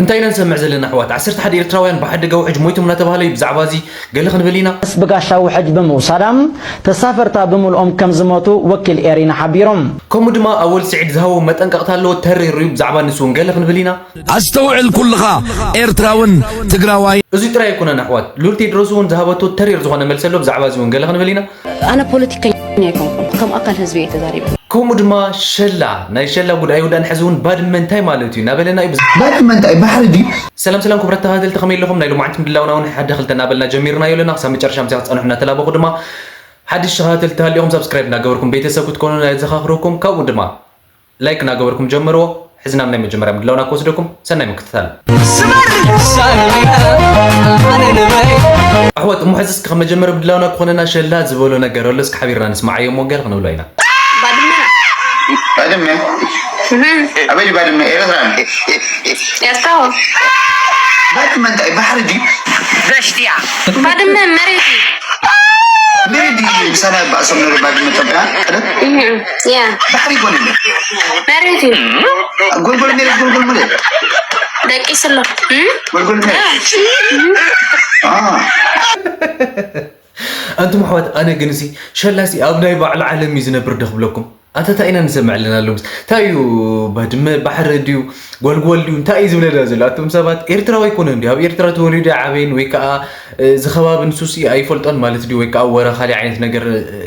እንታይ ኢና ንሰምዕ ዘለና ኣሕዋት? ዓሰርተ ሓደ ኤርትራውያን ብሓደጋ ውሕጅ ሞይቶም እናተባህለ እዩ። ብዛዕባ እዚ ገለ ክንብል ኢና። ብጋሻ ውሕጅ ብምውሳዳም ተሳፈርታ ብምልኦም ከም ዝሞቱ ወኪል ኤሪና ሓቢሮም። ከምኡ ድማ ኣወል ስዒድ ዝሃቦ መጠንቀቕታ ኣለዎ፣ ተሪር እዩ። ብዛዕባ ንሱ እውን ገለ ክንብል ኢና። ኣስተውዕል ኩልኻ ኤርትራውን ትግራዋይ። እዚ ጥራይ ኣይኮነን ኣሕዋት፣ ሉል ቴድሮስ እውን ዝሃበቶ ተሪር ዝኾነ መልሲ ኣሎ። ብዛዕባ እዚ እውን ገለ ክንብል ኢና። ኣነ ፖለቲከኛ ኣይኮንኩን፣ ከም ኣካል ህዝቢ እየ ተዛሪበ። ከምኡ ድማ ሸላ፣ ናይ ሸላ ጉድ ኣይውዳእን። ሕዚ እውን ባድመ እንታይ ማለት እዩ እናበለና እዩ። ባድመ እንታይ ባሕሪ ድዩ? ሰላም ሰላም ክቡራት ተኸታተልቲ፣ ከመይ ኣለኹም? ናይ ሎማዓንቲ ምድላውና እውን ሓደ ክልተ እናበልና ጀሚርናዮ ኣለና። ክሳብ መጨረሻ ምሳይ ክትፀንሑ እናተላበኹ ድማ ሓድሽ ተኸታተልቲ ተሃሊኹም ሳብስክራይብ እናገበርኩም ቤተሰብ ክትኮኑ ዝኸኽረኩም፣ ካብኡ ድማ ላይክ እናገበርኩም ጀምርዎ። ሕዚ ናብ ናይ መጀመርያ ምድላውና ክወስደኩም፣ ሰናይ ምክትታል። ኣሕዋት፣ እሞ ሕዚ እስኪ ካብ መጀመርያ ምድላውና ክኾነና ሸላ ዝበሎ ነገር ኣሎ፣ እስኪ ሓቢርና ንስማዓዮ እሞ ገለ ክንብሎ ኢና። ባድመ። ባድመ ኣበይ ባድመ ኤረትራ ኤርትራ። ባድመ እንታይ ባሕሪ ድዩ? በሽትያ። ባድመ መሬት እዩ። መሬት ድዩ? ብሰማይ ባእሶም ነሩ ባድመ ኢትዮጵያ ቀደም ያ ባሕሪ ይኮን መሬት እዩ። ጎልጎል መሬት ጎልጎል መሬት ደቂስ ኣሎ። ጎልጎል መሬት ኣንቱም ኣሕዋት፣ ኣነ ግን ሲ ሸላሲ ኣብ ናይ ባዕሉ ዓለም እዩ ዝነብር ዶ ክብለኩም? ኣታ እንታይ ኢና ንሰምዕ ኣለና ሎምስ? እንታይ እዩ ባድመ ባሕሪ ድዩ ጎልጎል ድዩ እንታይ እዩ ዝብለና ዘሎ? ኣቱም ሰባት ኤርትራዊ ኣይኮነን ድዩ? ኣብ ኤርትራ ተወሊዱ ዓበይን ወይ ከዓ እዚ ከባቢ ንሱሲ ኣይፈልጦን ማለት ድዩ? ወይ ከዓ ወረ ካሊእ ዓይነት ነገር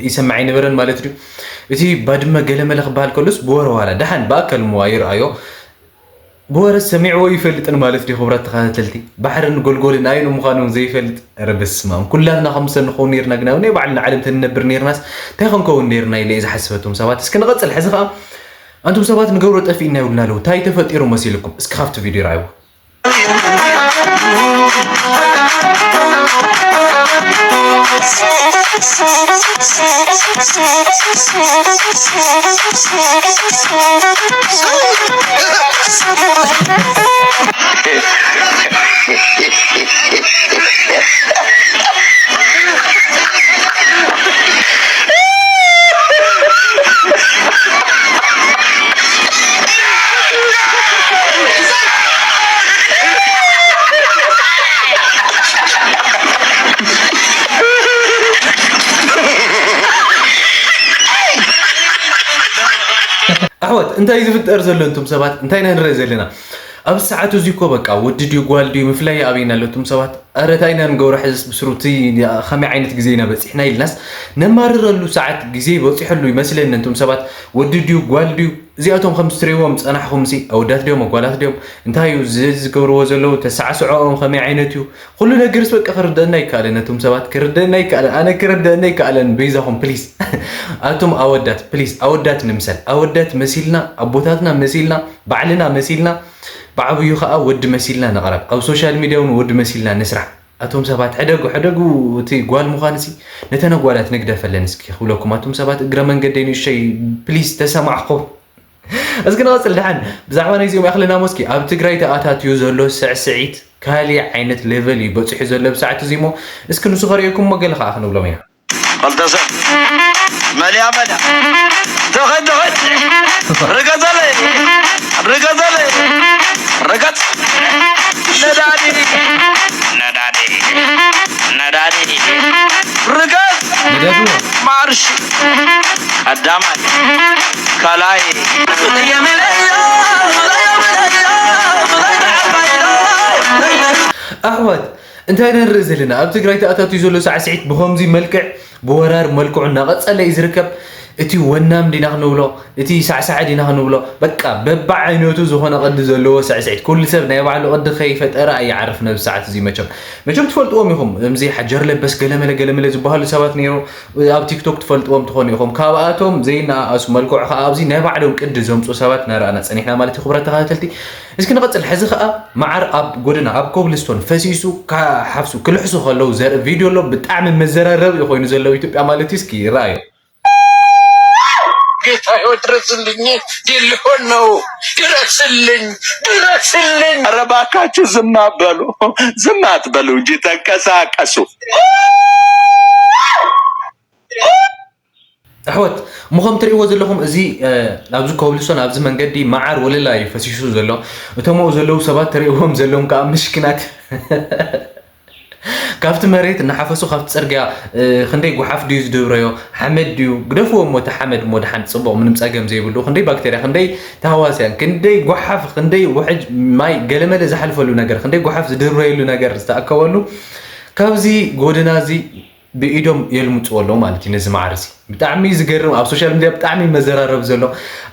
ይሰምዕ ኣይነበረን ማለት ድዩ? እቲ ባድመ ገለመለ ክበሃል ከሎስ ብወረ ዋላ ደሓን ብኣካል እሞ ኣይርኣዮ። ብወረ ሰሚዕዎ ይፈልጥን ማለት ድዩ? ክቡራት ተኸታተልቲ፣ ባሕርን ጎልጎልን ኣይኑ ምዃኑ ዘይፈልጥ? ኧረ በስመ ኣብ፣ ኩላትና ከምሰ ንኸውን ነይርና፣ ግን ኣብ ናይ ባዕልና ዓለም ተንነብር ነይርናስ እንታይ ክንከውን ነይርና ኢለ እየ ዝሓስብ። ኣቱም ሰባት እስኪ ንቐጽል። ሕዚ ኸኣ ኣንቱም ሰባት ንገብሮ ጠፊእና ይብሉና ኣለዉ። እንታይ ተፈጢሩ መሲልኩም? እስኪ ካብቲ ቪድዮ ረኣይዎ። ኣሕዋት እንታይ ዝፍጠር ዘሎ እንቱም ሰባት እንታይ ኢና ንርኢ ዘለና ኣብዚ ሰዓት እዚ እኮ በቃ ወዲ ድዩ ጓል ድዩ ምፍላይ ኣበይና ኣሎ እንቱም ሰባት ኣረ እንታይ ኢና ንገብሮ ሕዝስ ብስሩ እቲ ከመይ ዓይነት ግዜ ኢና በፂሕና ኢልናስ ነማርረሉ ሰዓት ግዜ በፂሐሉ ይመስለኒ እንቱም ሰባት ወዲ ድዩ ጓል ድዩ እዚኣቶም ከም ዝትሪእዎም ዝፀናሕኹምሲ ኣወዳት ድዮም ኣጓላት ድዮም እንታይ እዩ ዝገብርዎ ዘለዉ ተሳዕስዖኦም ከመይ ዓይነት እዩ ኩሉ ነገርስ በቃ ክርደአና ይከኣለን ነቶም ሰባት ክርደአና ይከኣለን ኣነ ክርደአና ይከኣለን በይዛኹም ፕሊስ ኣቶም ኣወዳት ፕሊስ ኣወዳት ንምሰል ኣወዳት መሲልና ኣቦታትና መሲልና ባዕልና መሲልና ብዓብዩ ከዓ ወዲ መሲልና ንቕረብ ኣብ ሶሻል ሚድያ እውን ወዲ መሲልና ንስራሕ ኣቶም ሰባት ሕደጉ ሕደጉ እቲ ጓል ምዃንሲ ነተን ኣጓላት ንግደፈለን እስኪ ክብለኩም ኣቶም ሰባት እግረ መንገደይ ንእሸይ ፕሊስ ተሰማዕኹም እስኪ ንቐፅል ደሓን ብዛዕባ ናይዚኦም ያኽልና ሞስኪ ኣብ ትግራይ ተኣታትዩ ዘሎ ስዕስዒት ካሊእ ዓይነት ሌቨል እዩ በፂሑ ዘሎ ብሰዓት እዚ እሞ እስኪ ንሱ ከርእየኩም እሞ ገለ ከዓ ክንብሎም ኢና። ክልተ ሰብ መልያ መልያ ተኸድ ተኸድ ርገጸለይ ርገጸለይ ርገጽ ነዳዲ ነዳዲ ነዳዲ ርገጽ ማርሽ ቀዳማይ ካልኣይ ኣሕዋት እንታይ ኢና ንርኢ ዘለና ኣብ ትግራይ ተኣታትዩ ዘሎ ሳዕስዒት ብኸምዚ መልክዕ ብወራር መልክዑ እናቐፀለ እዩ ዝርከብ እቲ ወናም ዲና ክንብሎ እቲ ሳዕሳዕ ዲና ክንብሎ በቃ በብዓይነቱ ዝኾነ ቅዲ ዘለዎ ስዕስዒት ኩሉ ሰብ ናይ ባዕሉ ቅዲ ከይፈጠረ ኣይዓርፍን ኣብዚ ሰዓት እዚ መቸም መቸም ትፈልጥዎም ኢኹም እምዚ ሓጀር ለበስ ገለመለ ገለመለ ዝበሃሉ ሰባት ነይሩ ኣብ ቲክቶክ ትፈልጥዎም ትኾኑ ኢኹም ካብኣቶም ዘይነኣኣሱ መልክዑ ከዓ ኣብዚ ናይ ባዕሎም ቅዲ ዘምፅኡ ሰባት እናረኣና ፀኒሕና ማለት እዩ ክቡራት ተኸታተልቲ እስኪ ንቐፅል ሕዚ ከዓ መዓር ኣብ ጎደና ኣብ ኮብልስቶን ፈሲሱ ሓፍሱ ክልሕሱ ከለዉ ዘርኢ ቪድዮ ኣሎ ብጣዕሚ መዘራረቢ እዩ ኮይኑ ዘለዉ ኢትዮጵያ ማለት እዩ እስኪ ይረኣዮ ጌታዬ ድረስልኝ፣ ሊሆን ነው። ድረስልኝ፣ ድረስልኝ። ኧረ እባካችሁ ዝም አትበሉ፣ ዝም አትበሉ እንጂ ተንቀሳቀሱ። ኣሕወት፣ ምኸም ትርእይዎ ዘለኹም እዚ ኣብዚ ኮብልስቶን ኣብዚ መንገዲ መዓር ወለላ እዩ ፈሲሱ ዘሎ። እቶም ኣብኡ ዘለዉ ሰባት ትርእይዎም ዘለዎም ከዓ ምሽክናት ካብቲ መሬት እናሓፈሱ ካብቲ ፅርግያ ክንደይ ጓሓፍ ድዩ ዝድብረዮ? ሓመድ ድዩ? ግደፍዎ እሞ እቲ ሓመድ እሞ ደሓን ፅቡቕ ምንም ፀገም ዘይብሉ ክንደይ ባክቴርያ ክንደይ ተሃዋስያን ክንደይ ጓሓፍ ክንደይ ውሕጅ ማይ ገለመለ ዝሓልፈሉ ነገር ክንደይ ጓሓፍ ዝድርበየሉ ነገር ዝተኣከበሉ ካብዚ ጎደና እዚ ብኢዶም የልምፅዎ ኣለዉ ማለት እዩ። ነዚ መዓር እዚ ብጣዕሚ እዩ ዝገርም። ኣብ ሶሻል ሚድያ ብጣዕሚ መዘራረብ ዘሎ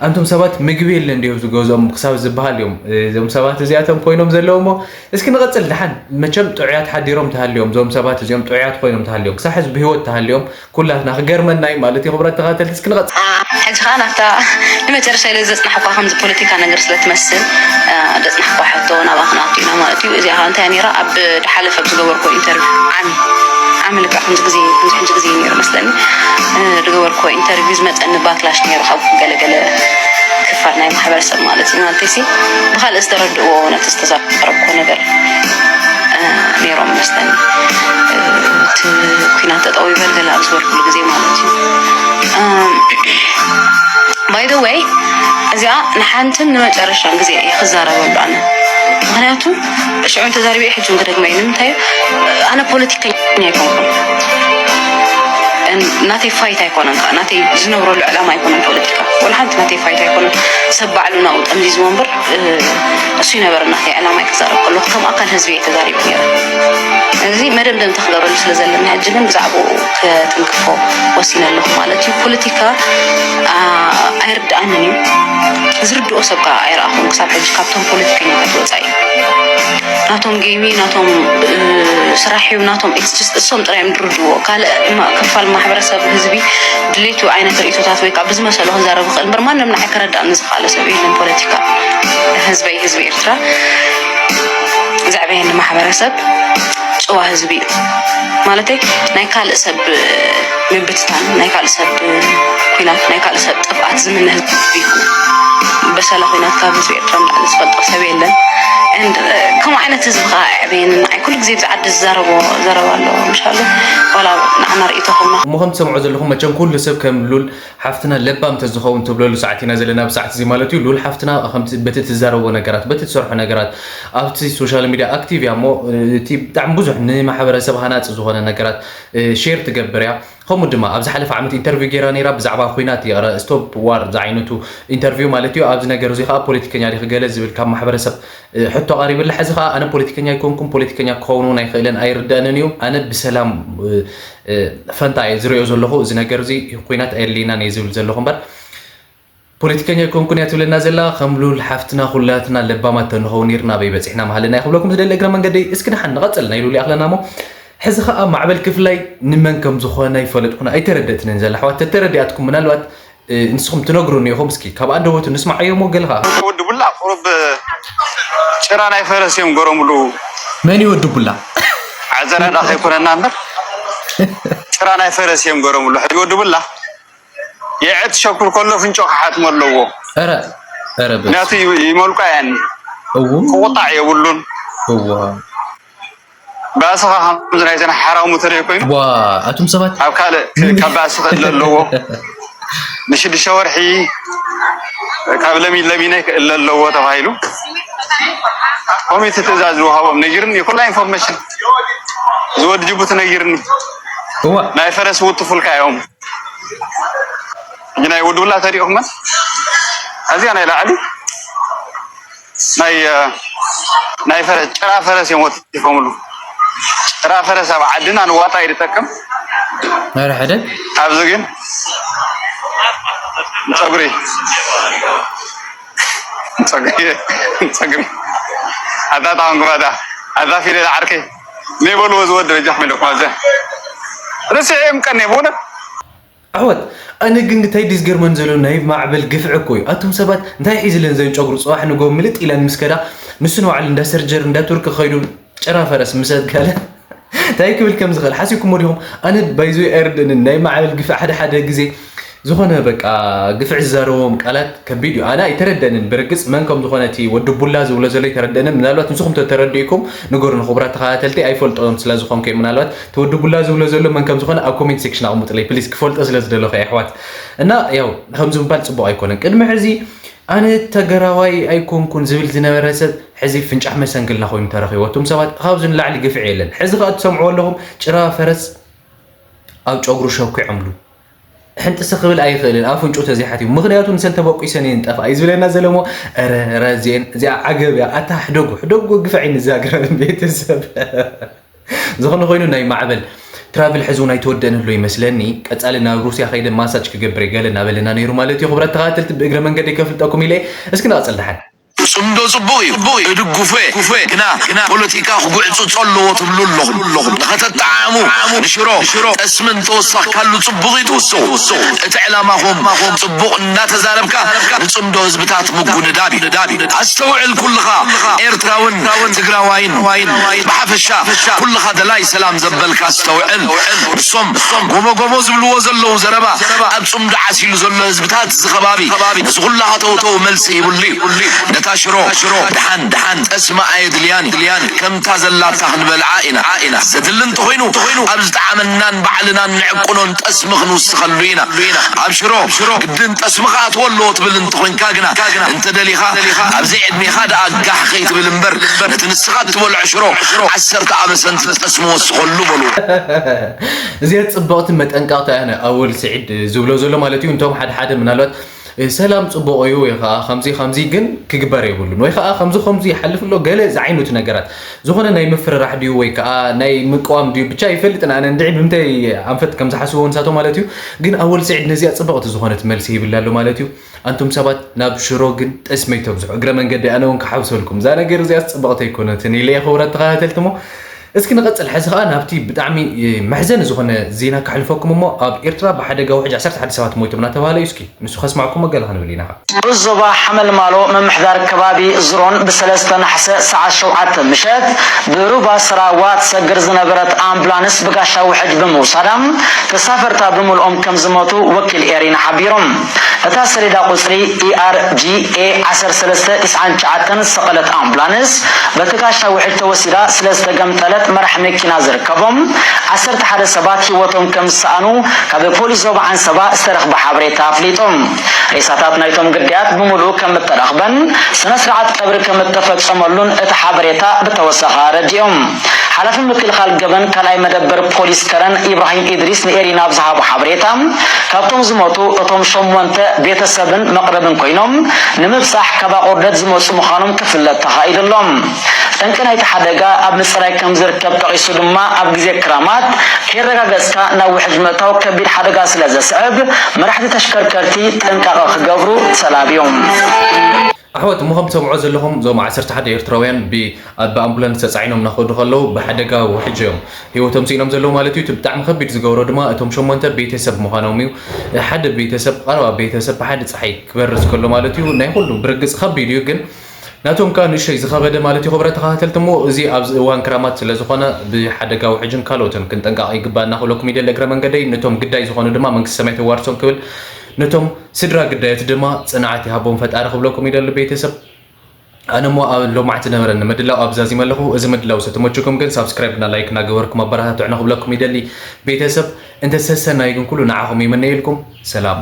ኣንቱም ሰባት ምግቢ የለ እንዲዮም ዝገዝኦም ክሳብ ዝበሃል እዮም እዞም ሰባት እዚኣቶም ኮይኖም ዘለዉ እሞ እስኪ ንቐፅል። ደሓን መቸም ጥዑያት ሓዲሮም ተሃልዮም እዞም ሰባት እዚኦም ጥዑያት ኮይኖም ተሃልዮም ክሳብ ሕዚ ብህይወት ተሃልዮም ኩላትና ክገርመና እዩ ማለት እዩ። ክቡራት ተኸታተልቲ እስኪ ንቐፅል። ሕጂ ከዓ ናብታ ንመጨረሻ ኢለ ዘፅናሕኳ ከምዚ ፖለቲካ ነገር ስለትመስል ዘፅናሕኳ ሕቶ ናባኽን ኣቱ ኢና ማለት እዩ። እዚኣ ከዓ እንታይ ነይራ ኣብ ድሓለፈ ኣብ ዝገበርኩ ኢንተርቪው ዓሚ ዓሚ ልክዕ ከምዚ ግዜ ከምዚ ሕጂ ግዜ ነይሩ መስለኒ ዝገበርኩ ኢንተርቪው ዝመፀኒ ባክላሽ ነይሩ ካብ ገለገለ ክፋል ናይ ማሕበረሰብ ማለት እዩ። ማለተይሲ ብካልእ ዝተረድእዎ ነቲ ዝተዛረብኩ ነገር ነይሮም መስለኒ እቲ ኩናት ጠጠው ይበል ገለ ኣብ ዝበልኩሉ ግዜ ማለት እዩ። ባይ ዘ ወይ እዚኣ ንሓንትን ንመጨረሻን ግዜ እየ ክዛረበሉ ኣነ። ምክንያቱ ሽዑ እንተዛሪበ ሕጂ ክደግመ እዩ። ንምንታይ ኣነ ፖለቲከኛ ኣይኮንኩን። ናተይ ፋይት ኣይኮነን ከዓ ናተይ ዝነብረሉ ዕላማ ኣይኮነን ፖለቲካ። ወላ ሓንቲ ናተይ ፋይት ኣይኮነን። ሰብ ባዕሉ ናብኡ ጠምዚዝዎ እምበር እሱ ይነበረ ናተይ ዕላማ ክዛረብ ከለኩ ከም ኣካል ህዝቢ እየ ተዛሪበ ነይረ። እዚ መደምደምታ ክገብረሉ ስለ ዘለኒ ሕጂ ግን ብዛዕባኡ ክትንክፎ ወሲነ ኣለኹ ማለት እዩ። ፖለቲካ ኣይርድኣንን እዩ። ዝርድኦ ሰብ ከዓ ኣይረኣኹን ክሳብ ሕጂ ካብቶም ፖለቲከኛታት ወፃኢ። ናቶም ጌሚ ናቶም ስራሕ እዩ ናቶም it's just እሶም ጥራይ እዮም ዝርድዎ። ካልእ ክፋል ማሕበረሰብ ህዝቢ ድሌቱ ዓይነት ርእቶታት ወይ ከዓ ብዝመሰሎ ክዛረብ ይኽእል እምበር ማንም ንዓይ ከረድኣኒ ዝኽኣለ ሰብ የለን። ፖለቲካ ህዝበይ ህዝቢ ኤርትራ ዘዕበየኒ ማሕበረሰብ ጭዋ ህዝቢ እዩ። ማለተይ ናይ ካልእ ሰብ ምብትታን ናይ ካልእ ሰብ ኩናት ናይ ካልእ ሰብ ጥፍኣት ዝምነ ህዝቢ ይኹን በሰላ ኩናት ካብ ህዝቢ ኤርትራ ንላዕሊ ዝፈልጦ ሰብ የለን። ከምኡ ዓይነት ህዝቢ ከዓ ኣዕበየኒ ንዓይ ኩሉ ግዜ ብዚ ዓዲ ዝዛረቦ ዘረባ ኣሎ ምሻሉ ዋላ ንዓና ርእይቶ ከምና እሞ ከም ትሰምዖ ዘለኹም መቸም ኩሉ ሰብ ከም ሉል ሓፍትና ለባም ተዝኸውን ትብለሉ ሰዓት ኢና ዘለና ብሰዓት እዚ ማለት እዩ። ሉል ሓፍትና ከምቲ በቲ ትዛረቦ ነገራት በቲ ትሰርሖ ነገራት ኣብቲ ሶሻል ሚድያ ኣክቲቭ እያ እሞ እቲ ብጣዕሚ ብዙሕ ንማሕበረሰብ ሃናፂ ዝኾነ ነገራት ሼር ትገብር እያ። ከምኡ ድማ ኣብ ዝሓለፈ ዓመት ኢንተርቪው ገይራ ነይራ ብዛዕባ ኩናት ይቕረ ስቶፕ ዋር ዝዓይነቱ ኢንተርቪው ማለት እዩ። ኣብዚ ነገር እዚ ከዓ ፖለቲከኛ ዲኺ ገለ ዝብል ካብ ማሕበረሰብ ሕቶ ቀሪብላ። ሕዚ ከዓ ኣነ ፖለቲከኛ ኣይኮንኩም ፖለቲከኛ ክኸውን እውን ኣይኽእልን ኣይርደእንን እዩ። ኣነ ብሰላም ፈንታ እየ ዝሪኦ ዘለኹ። እዚ ነገር እዚ ኩናት ኣየድልየናን እየ ዝብል ዘለኹ እምበር ፖለቲከኛ ኣይኮንኩን እያ ትብለና ዘላ። ከም ሉል ሓፍትና ኩላትና ለባማት ተንኸውን ነይርና ኣበይ በፂሕና ምሃለና እየ ክብለኩም ዝደሊ እግረ መንገደይ። እስኪ ደሓን ንቐፅል ናይ ሉል ይኣኽለና እሞ ሕዚ ከዓ ማዕበል ክፍላይ ንመን ከም ዝኾነ ይፈለጥኩን ኣይተረደእትንን ዘላ ኣሕዋት ተተረዲኣትኩም ምናልባት ንስኹም ትነግሩኒ ኢኹም እስኪ ካብ ኣንደበቱ ንስማዓዮ እሞ ገለ ከዓ ወዲ ቡላ ቁሩብ ጭራ ናይ ፈረስ እዮም ገረምሉ። መን እዩ ወዲ ቡላ? ዓዘራዳ ከይኮነና እምበር ጭራ ናይ ፈረስ እዮም ገረምሉ። ሕጂ ወዲ ቡላ የዕት ሸኩር ከሎ ፍንጮ ክሓትሞ ኣለዎ። ኧረ ኧረ በስ ምክንያቱ ይመልቋ እየን እው ክቁጣዕ የብሉን። እዋ ባእስኻ ከምዚ ናይዘን ሓራሙ ተሪኦ ኮይኑ ዋ ኣቱም ሰባት ኣብ ካልእ ካብ ባእሲ ክእለ ኣለዎ። ንሽዱሽተ ወርሒ ካብ ለሚን ለሚነ ክእለ ኣለዎ ተባሂሉ ኮሚቲ ትእዛዝ ዝወሃቦም ነጊርኒ ኩላ ኢንፎርሜሽን ዝወዲ ጅቡቲ ነጊርኒ እዋ ናይ ፈረስ ውጥፉልካ እዮም። ሕጂ ናይ ውድብላ ተሪእኹመን ኣዚኣ ናይ ላዕሊ ናይ ናይ ፈረስ ጭራ ፈረስ እዮም ወጢፎምሉ። ጭራ ፈረስ ኣብ ዓድና ንዋጣ እዩ ዝጠቅም። ኧረ ሕደግ። ኣብዚ ግን ንፀጉሪ ንፀጉሪ ንፀጉሪ ኣታ ታንጉባዳ ኣታ ፊደል ዓርከይ ኔበልዎ ዝወዲ በጃኹም ኢለኩም ኣዘ ርስዕ እዮም ቀን ብእውነት ኣሕዋት ኣነ ግን እንታይ ድዩ ዝገርመኒ ዘሎ ናይ ማዕበል ግፍዒ እኮ እዩ ኣቱም ሰባት እንታይ ሒዝለን ዘን ጨጉሩ ፅባሕ ንጎ ምልጥ ኢለን ምስ ከዳ ንሱ ንባዕሉ እንዳ ሰርጀር እንዳ ቱርኪ ከይዱ ጭራ ፈረስ ምስ ኣድጋለ እንታይ ክብል ከም ዝኽእል ሓሲብኩሞ ዲኹም ኣነ ባይዞ ኣይርድእንን ናይ ማዕበል ግፍዒ ሓደ ሓደ ግዜ ዝኾነ በቃ ግፍዒ ዝዛረቦም ቃላት ከቢድ እዩ። ኣነ ኣይተረደንን ብርግጽ መን ከም ዝኾነ እቲ ወዲ ቡላ ዝብሎ ዘሎ ኣይተረደንን። ምናልባት ንስኹም ተተረዲእኩም ንገሩኒ ክቡራት ተኸታተልቲ፣ ኣይፈልጦን ስለ ዝኾንኩ እየ። ምናልባት እቲ ወዲ ቡላ ዝብሎ ዘሎ መን ከም ዝኾነ ኣብ ኮሜንት ሴክሽን ኣቕምጡለይ ፕሊስ፣ ክፈልጦ ስለ ዝደለኹ እየ ኣሕዋት። እና ያው ከምዚ ምባል ጽቡቕ ኣይኮነን። ቅድሚ ሕዚ ኣነ ተገራዋይ ኣይኮንኩን ዝብል ዝነበረ ሰብ ሕዚ ፍንጫሕ መሰንግልና ኮይኑ ተረኺቡ። ኣቱም ሰባት ካብዚ ንላዕሊ ግፍዒ የለን። ሕዚ ከኣ ትሰምዕዎ ኣለኹም ጭራ ፈረስ ኣብ ጨጉሩ ሸኩ ይዕምሉ። ሕንጥሰ ክብል ኣይኽእልን ኣፍንጩ ተዘይሓትዩ። ምኽንያቱ ንሰን ተበቂሰን እየን ጠፍኣ እዩ ዝብለና ዘሎ እሞ፣ ኧረ፣ ኧረ፣ እዚኤን፣ እዚኣ ዓገብ እያ። ኣታ ሕደጉ፣ ሕደጉ ግፍዒ ንዛግረን ቤተሰብ። ዝኾነ ኮይኑ ናይ ማዕበል ትራቭል ሕዚ እውን ኣይተወደእን ኣሎ ይመስለኒ። ቀጻሊ ናብ ሩስያ ከይደ ማሳጅ ክገብር እየ ገለ እናበለና ነይሩ ማለት እዩ። ክቡራት ተኸታተልቲ ብእግረ መንገደይ ከፍልጠኩም ኢለ እየ። እስኪ ንቐጽል ደሓን። ጽምዶ ጽቡቕ እዩ፣ ጽቡቕ እዩ፣ እድጉፎ እየ። ግና፣ ግና ፖለቲካ ክጉዕጽጾ ኣለዎ ትብሉ ኣለኹም። ንኸተጠዓዕሙ ንሽሮ፣ ጠስምን ተወሳኽካሉ ጽቡቕ እዩ ትውስኹ። እቲ ዕላማኹም ጽቡቕ እናተዛረብካ ንጽምዶ ህዝብታት ምጉንዳብ እዩ። ኣስተውዕል ኩልኻ ኤርትራውን ትግራዋይን ብሓፈሻ ኩልኻ ደላይ ሰላም ዘበልካ ኣስተውዕል። ንሶም ጎሞ ጎሞ ዝብልዎ ዘለዉ ዘረባ ኣብ ጽምዶ ዓሲሉ ዘሎ ህዝብታት እዚ ከባቢ ነዚ ኩሉ ሃተውተው መልሲ ይብሉ እዩ። ነታ ሽሮ ደሓን ደሓን ጠስሚ ኣየድልያን እዩ። ከምታ ዘላታ ክንበልዓ ኢና። ዘድሊ እንተኾይኑ ኣብ ዝጠዓመናን ባዕልናን ንዕቅኖን ጠስሚ ክንውስኸሉ ኢና። ኣብ ሽሮ ግድን ጠስሚ ክኣትዎ ኣለዎ ትብል እንተኾይንካ ግና እንተ ደሊኻ ኣብዚ ዕድሜኻ ደኣ ጋሕ ከይትብል እምበር ነቲ ንስኻ እትበልዖ ሽሮ ዓሰርተ ኣበሰንቲ ጠስሚ ወስኸሉ በልዎ። እዚኣ ጽብቕቲ መጠንቀቕታ እያ ኣወል ስዒድ ዝብሎ ዘሎ ማለት እዩ። እንቶም ሓደ ሓደ ምናልባት ሰላም ጽቡቕ እዩ ወይ ከዓ ከምዚ ከምዚ ግን ክግበር የብሉን ወይ ከዓ ከምዚ ከምዚ ይሓልፍ ኣሎ ገለ ዝዓይነቱ ነገራት ዝኾነ ናይ ምፍርራሕ ድዩ ወይ ከዓ ናይ ምቅዋም ድዩ ብቻ ይፈልጥን ኣነ እንድዒ ብምንታይ ኣንፈት ከም ዝሓስብዎ ንሳቶ ማለት እዩ። ግን ኣወል ስዒድ ነዚኣ ጽብቕቲ ዝኾነት መልሲ ይብላ ኣሎ ማለት እዩ። ኣንቱም ሰባት ናብ ሽሮ ግን ጠስመይ ተብዝሑ እግረ መንገዲ ኣነ እውን ክሓብሰልኩም እዛ ነገር እዚኣ ጽብቕቲ ኣይኮነትን ኢለ እየ። ክቡራት ተኸታተልቲ እሞ እስኪ ንቐጽል። ሕዚ ኸኣ ናብቲ ብጣዕሚ መሕዘኒ ዝኾነ ዜና ከሕልፈኩም እሞ ኣብ ኤርትራ ብሓደጋ ውሕጅ ዓሰርተ ሓደ ሰባት ሞይቶም እናተባህለ እዩ። እስኪ ንሱ ከስማዕኩም ገለ ክንብል ኢና። ዞባ ሓመልማሎ ምምሕዳር ከባቢ ዝሮን ብሰለስተ ናሕሰ ሰዓት ሸውዓተ ምሸት ብሩባ ስራዋ ትሰግር ዝነበረት ኣምቡላንስ ብጋሻ ውሕጅ ብምውሳዳ ተሳፈርታ ብምልኦም ከም ዝሞቱ ወኪል ኤሪና ሓቢሮም። እታ ሰሌዳ ቁጽሪ ኢኣርጂኤ ዓሰርተ ሰለስተ ተስዓን ትሽዓተን ዝሰቐለት ኣምቡላንስ በቲ ጋሻ ውሕጅ ተወሲዳ ስለ ዝተገምጠለት መራሕ መኪና ዝርከቦም ዓሰርተ ሓደ ሰባት ህይወቶም ከም ዝሰኣኑ ካብ ፖሊስ ዞባ ዓንሰባ ዝተረኽበ ሓበሬታ ኣፍሊጡ። ሬሳታት ናይቶም ግዳያት ብምሉኡ ከም እተረኽበን ስነ ስርዓት ቀብሪ ከም እተፈጸመሉን እቲ ሓበሬታ ብተወሳኺ ኣረዲኦም። ሓላፊ ምክልኻል ገበን ካልኣይ መደበር ፖሊስ ከረን ኢብራሂም ኢድሪስ ንኤሪና ኣብ ዝሃቦ ሓበሬታ ካብቶም ዝሞቱ እቶም ሸሞንተ ቤተሰብን መቕረብን ኮይኖም ንምብጻሕ ካብ ኣቑርደት ዝመጹ ምዃኖም ክፍለጥ ተኻኢሉ ኣሎ። ጠንቂ ናይቲ ሓደጋ ኣብ ምጽራይ ከም ዝርከብ ጠቒሱ ድማ ኣብ ግዜ ክራማት ከየረጋገጽካ ናብ ውሕጅ ምእታው ከቢድ ሓደጋ ስለ ዘስዕብ መራሕቲ ተሽከርከርቲ ጥንቃቐ ክገብሩ ተላብዮም። ኣሕዋት እሞ ከም ትሰምዖ ዘለኹም እዞም ዓሰርተ ሓደ ኤርትራውያን ብ- ኣብ ብኣምቡላንስ ተጻዒኖም እናኸዱ ከለዉ ብሓደጋ ውሕጅ እዮም ህይወቶም ስኢኖም ዘለዉ ማለት እዩ። እቲ ብጣዕሚ ከቢድ ዝገብሮ ድማ እቶም ሸሞንተ ቤተሰብ ምዃኖም እዩ። ሓደ ቤተሰብ ቀረባ ቤተሰብ ብሓደ ጸሓይ ክበርስ ከሎ ማለት እዩ ናይ ኩሉ ብርግጽ ከቢድ እዩ ግን ናቶም ከኣ ንእሽተይ ዝኸበደ ማለት እዩ። ክቡራት ተኸታተልቲ እሞ እዚ ኣብዚ እዋን ክራማት ስለ ዝኾነ ብሓደጋ ውሕጅን ካልኦትን ክንጥንቀቕ ይግባና ክብለኩም ይደሊ እግረ መንገደይ። ነቶም ግዳይ ዝኾኑ ድማ መንግስቲ ሰማይ ተዋርሶም ክብል ነቶም ስድራ ግዳያት ድማ ጽንዓት ይሃቦም ፈጣሪ ክብለኩም ይደሊ ቤተሰብ። ኣነ እሞ ኣብ ሎማዕቲ ነበረ ንምድላው ኣብዛዚመ ኣለኹ። እዚ ምድላው ዝተመችኩም ግን ሳብስክራይብ እና ላይክ እናገበርኩም ኣበረታትዑና ክብለኩም ይደሊ ቤተሰብ። እንተ ሰሰናይ ግን ኩሉ ንዓኹም ይምነየልኩም። ሰላም።